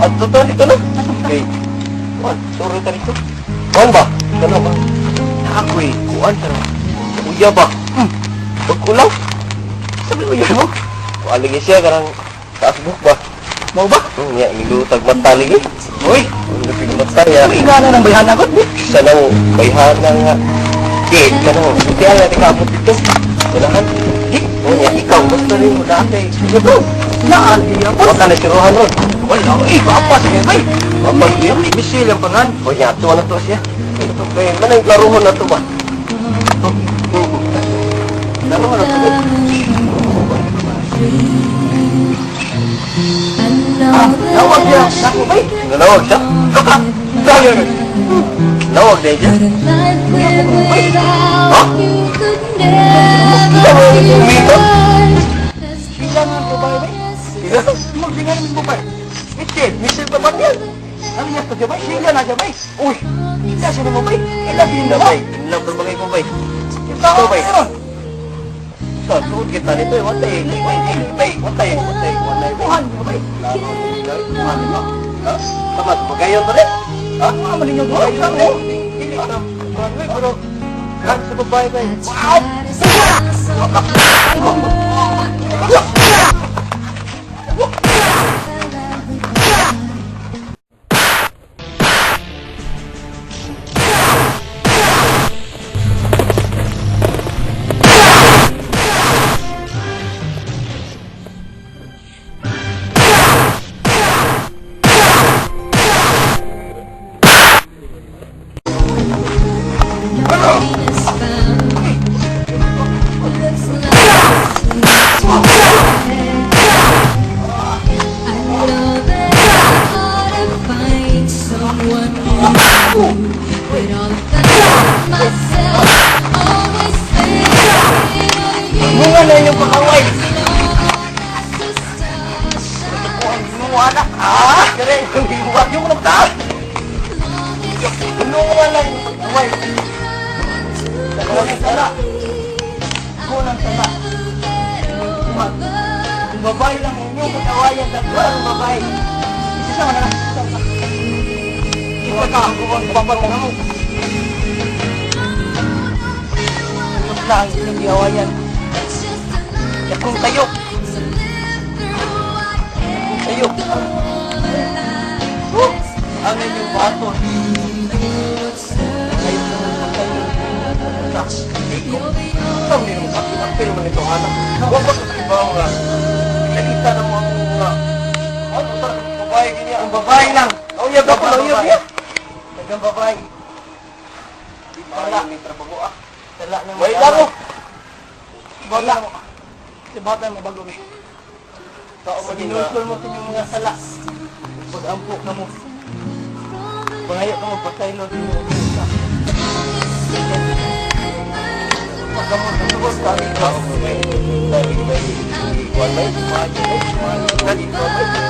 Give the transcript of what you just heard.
Adto ta dito na. Kay kuan, sorry ta dito. Kuan ba? Kana ba? Ako'y kuan ta. Uya ba? Pagkulang. Sabi uya mo. Kuan lagi siya karang taas buhok ba? Mau ba? Nya nilutag mata lagi. Uy, Ang lupig mata ya. uy, ingana ng bayhana ko. Sa nang bayhana nga. Di, kanang di ala di kaabot dito. Ganahan. Di, Oh, nya ikaw basta rin mo dati. sige bro. Naan, di ako. Wa ka na siruhan ron. Wala, eh, apa sige, bay. Apa siya? Misil ang pangan. O nya, tuwa na to siya. Ito kay manang klaruhon na to ba? Klaruhon na to ba? Ah, nawag siya. Nako, bay. Nalawag siya? Kaka, tayo. Lawag na siya? Ha? Umito? Sila nga babae, bay. Sila? Magsinga namin babae. Michelle, Michelle pa ba niyan? ano niya to siya, bay? Sila na siya, bay. Uy, sila siya na bay. Ila In sila love bay. bay. In love na mga ko bay. Ikaw, Ikaw, bay. meron. Sa tuod kita nito eh. Watay. Bay, bay, bay. Watay. Watay. Watay. Kuhan niyo, bay. Laro. Kuhan niyo. Ha? Tama, magayon to rin. Ha? Mga malinyo doon. Magayon Ay, eh. Dili ka. Kuhan mo eh, pero Gan sa babae, bay. Wow! Bunga na inyong pakaway. Ginuwa na. Ah! Kare, ginuwa. Yung mga taas. Ginuwa na inyong pakaway. Kulang sala. Kulang sala. Kung babae lang inyong pag-awayan, tatlo ang babae. Isa na lang. Isa na. Isa ka, ang babae mo. Tapos na ang inyong giawayan. Yakong tayo. Yakong tayo. Oh, ang inyong baton. Ngayon na pagkayo. Sa iko. Saan niyo sakit ang pero man ito anak. Huwag ba sa ibaw nga? Nakita na mo ang mga ano sa babae ganyan. Ang babae lang. Nauyab ako, nauyab niya. Dagang babae. Di pa lang may trabaho ah. Sala na Wait lang mo. Wala. Si bata mo bago eh. Tao man yun nga. Ginulsol mo sa inyong mga sala. Pag-ampo ka mo. Pangayo ka mo, pasaylo sa inyong mga. Pagka mo, nasugod ka. Tao mo may may may kuwan may kuwan may kuwan may.